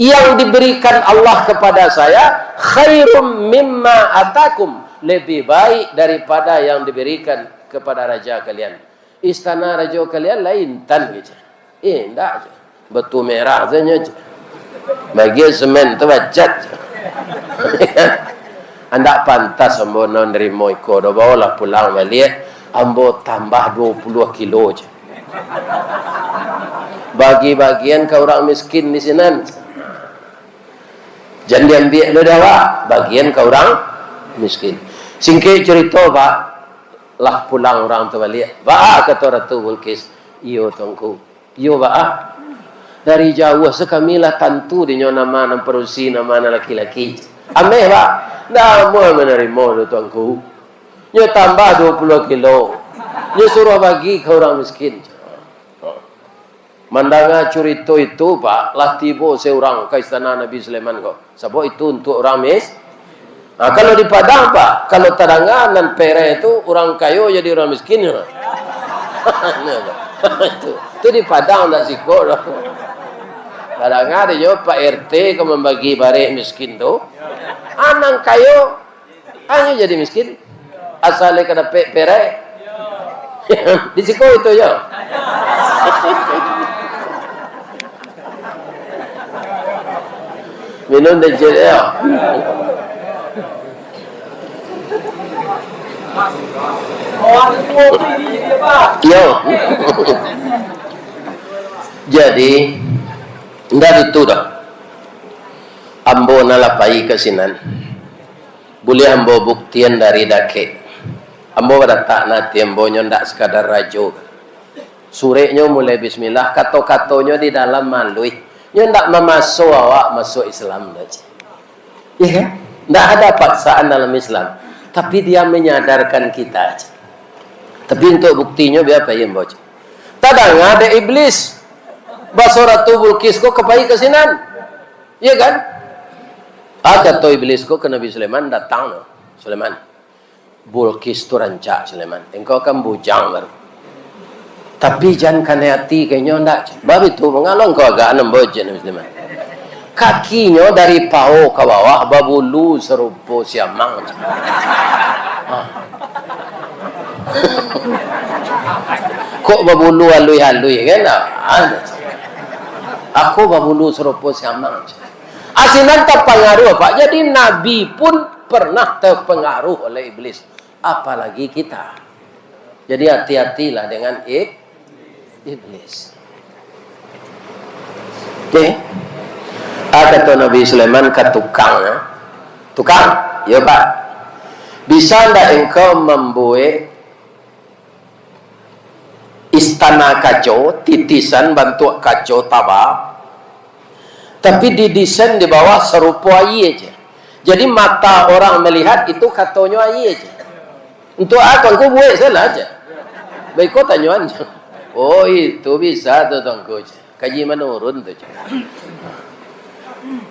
Yang diberikan Allah kepada saya khairum mimma atakum, lebih baik daripada yang diberikan kepada raja kalian. Istana rajo kalian lain tan, kecek. Eh, indak, ceh. Batu merah sajo, ceh. Bagian semen tu bacat, ceh. Andak pantas ambo nan narimo iko doh, baolah pulang baliak, ambo tambah duo puluah kilo, ceh. Bagi-bagian ka urang miskin di sinan. Jan diambiak dulu dek awak, bagian ka urang miskin. Singkek curito, Pak, lah pulang urang tu baliak. Baa, kato Ratu Bulkis. Iyo, Tuanku. Iyo, baa. Dari jauah se kami lah tantu dinyo nama nan padusi, nama nan laki-laki. Ameh, Pak. Ndak amuah manarimo doh, Tuanku. Nyo tambah duo puluah kilo. Nyo suruah bagi ka urang miskin. Mandanga curito itu, Pak, lah tibo se urang ka istana Nabi Sulaiman ko. Sabab itu untuak urang mis-, nah, kalau di Padang, Pak, kalau tadanga nan perai tu, urang kayo jadi urang miskin. Itu, itu di Padang, ndak siko doh. Tadanga dek nyo Pak R T ka mambagi barek miskin tu. Ah, nan kayo, ah, nyo jadi miskin. Asal ka dapek perai. Di siko itu jo. Minum deh, cek, yo. Yo. Jadi, ndak itu doh. Ambo nan lah pai ka sinan. Buliah ambo buktian dari dakek. Ambo badatak nan ati ambo nyo ndak sakadar rajo. Sureknyo mulai bismillah, kato-katonyo di dalam maluih. Nyo ndak mamaso awak masuak Islam doh, ceh. Iya kan? Ndak ada paksaan dalam Islam. Tapi dia menyadarkan kita, ceh. Tapi untuak buktinyo, bia pai ambo, ceh. Tadanga dek Iblis. Baso Ratu Bulkis ko ka pai ka sinan. Iya kan? Ah, kato Iblis ko ka Nabi Sulaiman, datang lo. Sulaiman, Bulkis tu rancak, Sulaiman. Engkau kan bujang baru. Tapi jan kanai ati ka inyo ndak. Bab itu, mangalo engkau agak anam bojek, Nabi Sulaiman. Kakinyo dari paho ka bawah babulu sarupo siamang. Ha. Kok babulu aluih-aluih kan? Ha. Ako babulu sarupo siamang. Asinan tapangaruh, Pak. Jadi, Nabi pun pernah terpengaruh oleh iblis. Apalagi kita. Jadi, hati-hatilah dengan ib-, iblis. Oke. Ah, kato Nabi Sulaiman ka tukang, ya. "Tukang, yo, Pak. Bisa ndak engkau mambuek istana kaco, titisan bantuak kaco taba, tapi didesain di bawah sarupo aia je. Jadi, mata orang melihat itu katonyo aia je. Untuak a Tuanku buek salah je?" Baiko tanyoan je. "Oh, itu bisa tu, Tuanku," je. Kaji manurun tu je.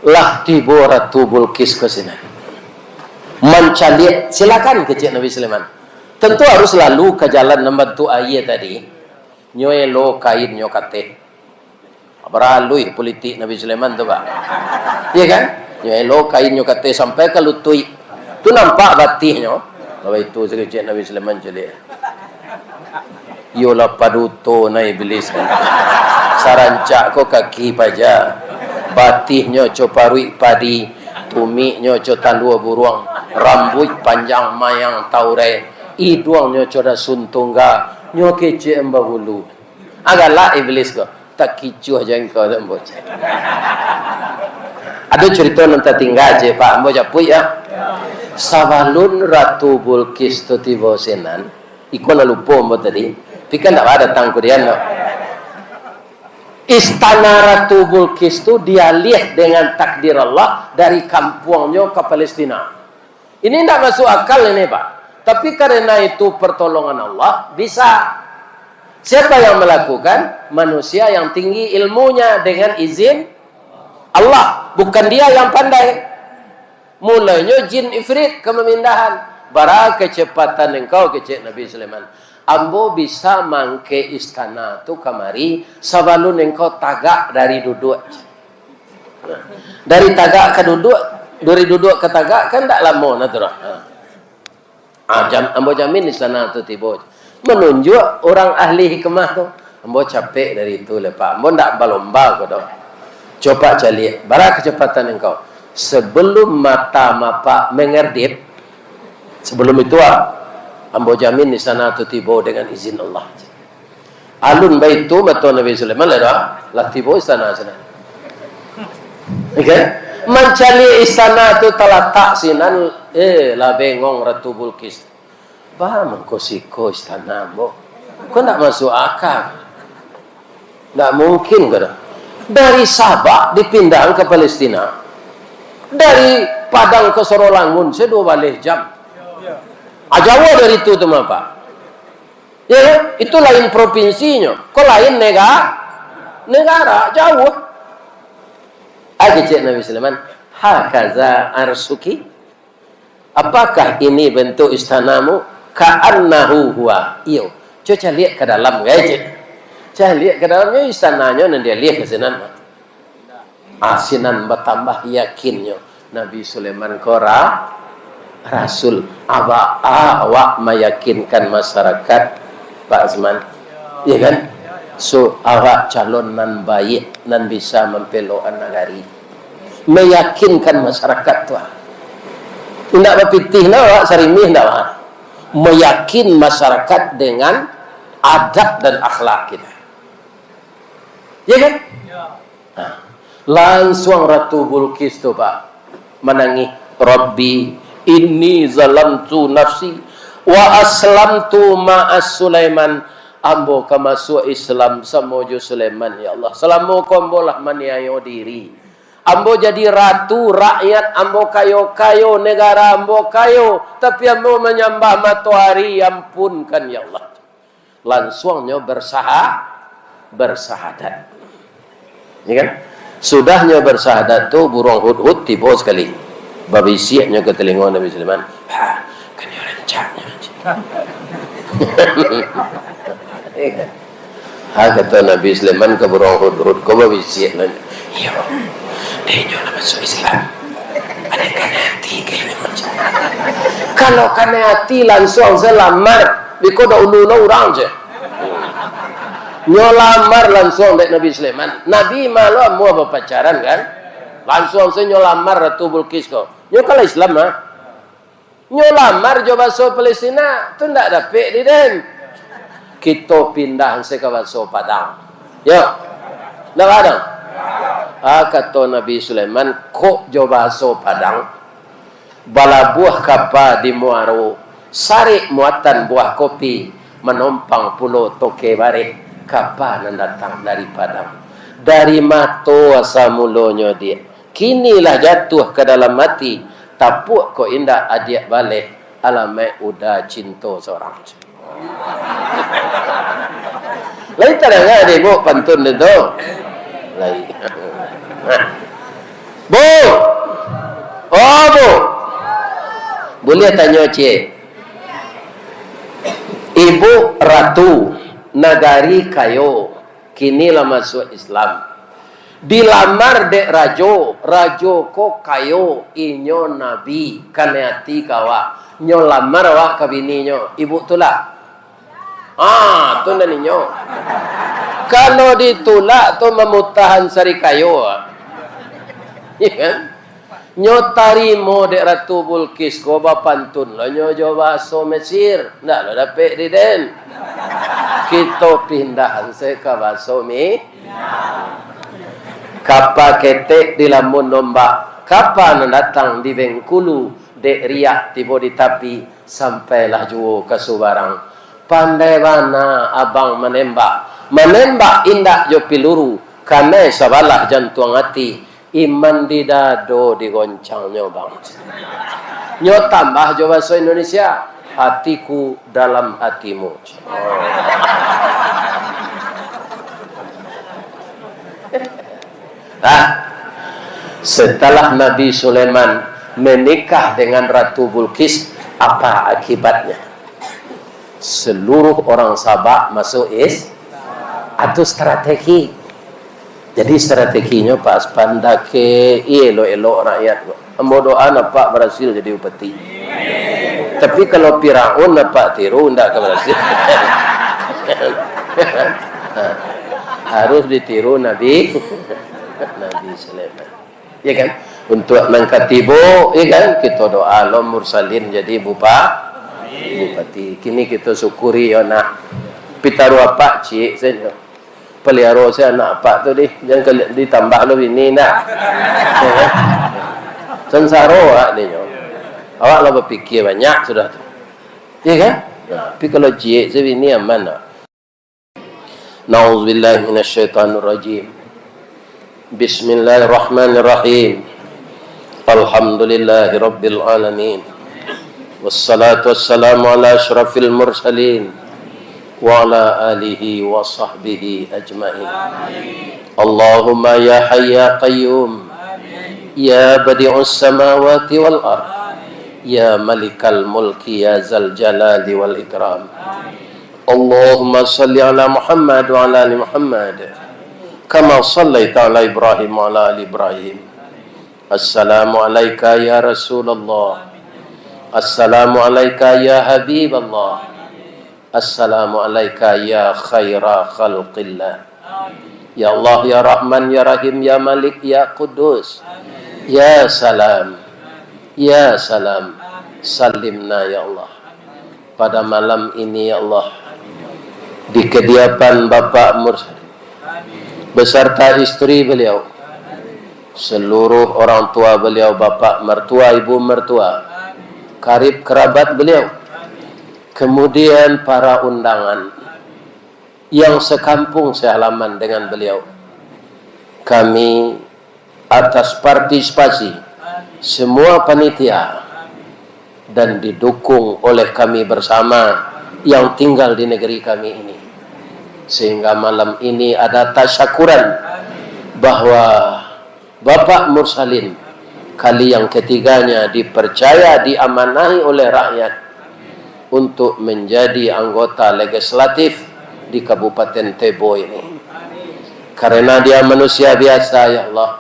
Lah tibo Ratu Bulkis ka sinan. Mancaliak, "Silakan," kecek Nabi Sulaiman. Tentu harus lalu ka jalan nan bantuak aia tadi. Nyo elo kain nyo kateh. Baraluih pulitik Nabi Sulaiman tu, Pak. Iya kan? Nyo elo kain nyo kateh sampai ka lutuik. Tu nampak batihnyo. Lalu itu sakecek Nabi Sulaiman caliak. Iyolah paduto na iblis kan. Sarancak ko kaki paja. Batihnyo co paruik padi. Tumiknyo co talua buruang. Rambuik panjang mayang taurai. Iduangnyo co dasun tungga. Nyo kecek babulu. Agalak iblis ko. Tak kicuah jo engkau tu, ambo cek. Ado curito nan tatingga, cek, Pak, ambo japuik, yo. Sabalun Ratu Bulqis tu tibo sinan, iko nan lupo ambo tadi, tapi kan ndak baa datang kudian tu. Istana Ratu Bulqis tu dialih dengan takdir Allah dari kampuangnyo ka Palestina. Ini ndak masuk akal ini, Pak. Tapi karena itu pertolongan Allah, bisa. Siapa yang melakukan? Manusia yang tinggi ilmunya dengan izin Allah. Bukan dia yang pandai. Mulonyo jin ifrit ka mamindahan. "Bara kecepatan engkau?" kecek Nabi Sulaiman. "Ambo bisa maangkek istana tu kamari sabalun engkau tagak dari duduak." Nah, dari tagak ka duduak, dari duduak ka tagak kan ndak lamo nah tu doh. Ha. Ah, jam, ambo jamin di sana tu tibo. Manunjuak urang ahli hikmah tu. Ambo capek dari itu lah, Pak. Ambo ndak balomba ko doh. Coba caliak, bara kecepatan engkau. Sebelum mata mapak mengerdip, sebelum itu, ah, ambo jamin di sana tu tibo dengan izin Allah. Alun baitu mato Nabi Sulaiman lah dah, lah tibo istana sinan. Ya kan? Mancaliak istana tu talatak sinan, eh, lah bengong Ratu Bulqis. "Baa mangko siko istana ambo? Ko ndak masuk akal. Ndak mungkin," kata. "Dari Sabak dipindahan ka Palestina. Dari Padang ka Sarolangun, saduo baleh jam. Ah, jauah dari itu tu mah, Pak." Ya kan? Itu lain propinsinyo. Ko lain nega-, negara, jauah. Ai kecek Nabi Sulaiman, "Hakaza arsuki? Apakah ini bentuk istanamu?" "Ka'annahu huwa." Iyo. Cubo caliak ka dalam, gai, cek. Caliak ka dalamnyo, istananyo nan dialih ka sinan. Ah, sinan batambah yakinnyo Nabi Sulaiman ko ra-, rasul. Awak, awak mayakinkan masyarakat, Pak Asman. Ya kan? So, awak calon nan baik, nan bisa mampelokan nagari. Meyakinkan masyarakat tu, ah. Indak bapitih nah, awak sarimih ndak, ah. Meyakin masyarakat dengan adab dan akhlak kita. Ya kan? Nah, lansuang Ratu Bulqis tu, Pak, manangih, "Rabbi, inni zalamtu nafsi, wa aslamtu ma'a Sulaiman." Ambo ka masuak Islam samo jo Sulaiman, ya Allah. Salamo ko ambo lah maniayo diri. Ambo jadi ratu, rakyat ambo kayo-kayo, negara ambo kayo, tapi ambo manyambah matoari, ampunkan, ya Allah. Lansuangnyo bersaha-, bersahadat. Ya kan? Sudahnyo bersahadat tu, buruang hudhud tibo sakali. Babisiaknyo ka talingo Nabi Sulaiman. Ha, kan iyo rancaknyo. Ha, kato Nabi Sulaiman ka buruang hudhud ko babisiak, nyo, "Iyo, dek inyo lah masuak Islam. Ado kanai ati ka inyo." Kalau kanai ati, lansuang se lamar, biko daulu lo urang se. Nyo lamar lansuang dek Nabi Sulaiman. Nabi ma lo amuah bapacaran, kan? Lansuang se nyo lamar Ratu Bulqis ko. Nyo kan lah Islam, ha? Nyo lamar jo baso Palestina, tu ndak dapek di den. Kito pindah se ka baso Padang. Yo. Ndak ado? Ah, kato Nabi Sulaiman, kok jo baso Padang, balabuah kapa di muaro, sarik muatan buah kopi, manompang pulo toke bareh, kapa nan datang dari Padang. Dari mato asa mulonyo, Diak. Kini lah jatuah ka dalam ati, tapuak kok indak adiak baleh, alamaik uda cinto sorang. Lai tadanga dek Ibu pantun tu? Lai. Bu! Oh, Bu! Buliah tanyo ciek? Ibu ratu, nagari kayo, kini lah masuak Islam. Dilamar dek rajo, rajo ko kayo, inyo nabi, kanai ati ka awak. Nyo lamar awak ka bininyo, ibu tulak? Ah, tu nan inyo. Kalau ditulak tu mamutahan sari kayo. Iya kan? Nyo tarimo dek Ratu Bulqis ko, bapantun lo nyo jo bahaso Mesir, ndak lo dapek di den. Kito pindahan se ka bahaso Mi-, Kapa ketek dilamun ombak, kapa nan datang di Bengkulu, dek riak tibo di tapi, sampailah juo ka subarang. Pandai bana abang manembak, manembak indak jo piluru, kanai sabalah jantuang ati, iman di dado digoncangnyo, bang. Nyo tambah jo bahaso Indonesia, hatiku dalam hatimu. Nah, setelah Nabi Sulaiman menikah dengan Ratu Bulqis, apa akibatnya? Seluruh orang Sabak masuk Is-, atu strategi. Jadi strateginyo pas pandake elok-elok rakyat ko. Ambo doa napak barasil jadi bupati. Tapi kalau Firaun napak tiru, ndak ka barasil. Harus ditiru Nabi, Nabi Sulaiman. Ya kan? Untuk nan katibo, ya kan? Kito doa lo mursalin jadi bupa-, bupati. Kini kito syukuri yo nak. Pitaruah apak ciek sajo. Paliaro se anak apak tu dih, jan kali ditambah lo bini ndak. Sansaro awak dinyo. Awak lah bapikia banyak sudah tu. Iya kan? Nah, tapi kalau ciek se bini aman dak? Nauzubillahi minasyaitonirrajim. Bismillahirrahmanirrahim. Alhamdulillahirabbil alamin. Wassalatu wassalamu ala asyrafil mursalin wa ala alihi wa sahbihi ajmain. Allahumma ya hayyu ya qayyum, ya badi'us samawati wal ard, ya malikal mulki ya zal jalali wal ikram. Allahumma salli ala Muhammad wa ala ali Muhammad, kama sallaita ala Ibrahim wa ala ali Ibrahim. Assalamu alaika ya Rasulullah. Assalamu alaika ya Habiballah. Assalamu alaika ya khaira khalqillah. Ya Allah, ya Rahman, ya Rahim, ya Malik, ya Quddus. Ya Salam. Ya Salam. Salimna ya Allah. Pada malam ini ya Allah, di kediapan Bapak Mursalin, beserta istri beliau, seluruh orang tua beliau, bapak mertua, ibu mertua, karib kerabat beliau, kemudian para undangan yang sekampung sehalaman dengan beliau. Kami atas partisipasi semua panitia dan didukung oleh kami bersama yang tinggal di negeri kami ini. Sehingga malam ini ada tasyakuran bahwa Bapak Mursalin kali yang ketiganya dipercaya, diamanahi oleh rakyat untuk menjadi anggota legislatif di Kabupaten Tebo ini. Karena dia manusia biasa, ya Allah,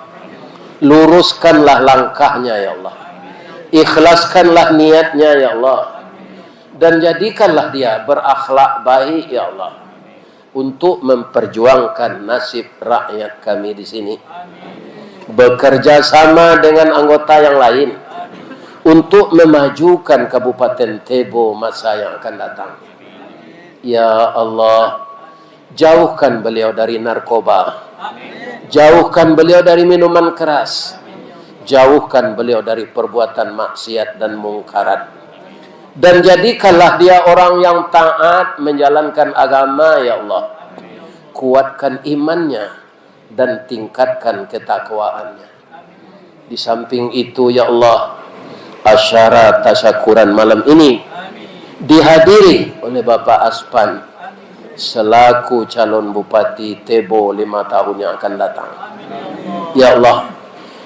luruskanlah langkahnya, ya Allah. Ikhlaskanlah niatnya, ya Allah. Dan jadikanlah dia berakhlak baik, ya Allah, untuk memperjuangkan nasib rakyat kami di sini. Bekerja sama dengan anggota yang lain untuk memajukan Kabupaten Tebo masa yang akan datang. Ya Allah, jauhkan beliau dari narkoba. Jauhkan beliau dari minuman keras. Jauhkan beliau dari perbuatan maksiat dan mungkarat. Dan jadikanlah dia orang yang taat menjalankan agama, ya Allah. Kuatkan imannya dan tingkatkan ketakwaannya. Di samping itu, ya Allah, acara tasyakuran malam ini dihadiri oleh Bapak Aspan selaku calon Bupati Tebo lima tahun yang akan datang. Ya Allah,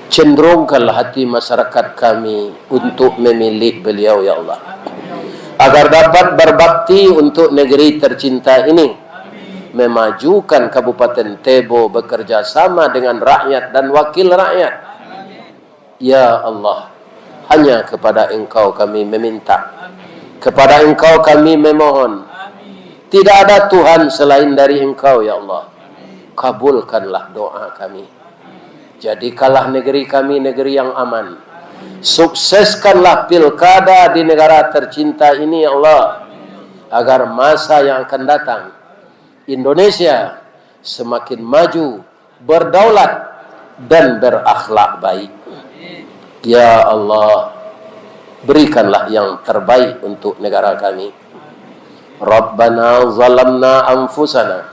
cenderungkanlah hati masyarakat kami untuk memilih beliau, ya Allah, agar dapat berbakti untuk negeri tercinta ini, memajukan Kabupaten Tebo bekerja sama dengan rakyat dan wakil rakyat. Ya Allah, hanya kepada Engkau kami meminta, kepada Engkau kami memohon. Tidak ada Tuhan selain dari Engkau, ya Allah. Kabulkanlah doa kami. Jadikanlah negeri kami negeri yang aman. Sukseskanlah pilkada di negara tercinta ini, ya Allah, agar masa yang akan datang, Indonesia semakin maju, berdaulat, dan berakhlak baik. Ya Allah, berikanlah yang terbaik untuk negara kami. Rabbana zalamna anfusana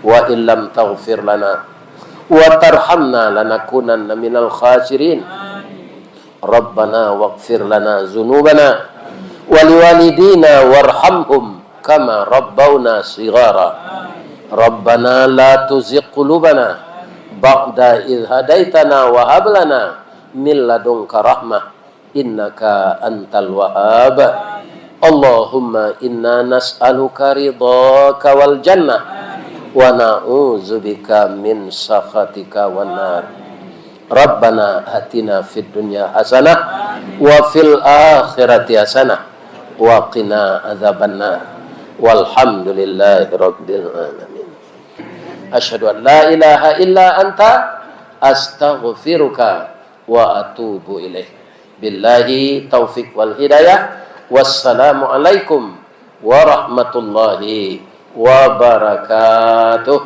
wa illam taghfir lana wa tarhamna lanakunanna minal khasirin. Rabbana waghfir lana dzunubana wa liwalidina warhamhum kama rabbauna shighara. Rabbana la tuzigh qulubana ba'da idh hadaitana wa hab lana min ladunka rahmah innaka antal wahhab. Allahumma inna nas'aluka ridhaka wal jannah wa na'udzubika min sakhatika wan nar. Rabbana atina fid dunya hasanah wa fil akhirati hasanah wa qina adzabannar. Walhamdulillahi rabbil alamin. Asyhadu an la ilaha illa anta, astaghfiruka wa atubu ilaik. Billahi taufik wal hidayah. Wassalamualaikum warahmatullahi wabarakatuh.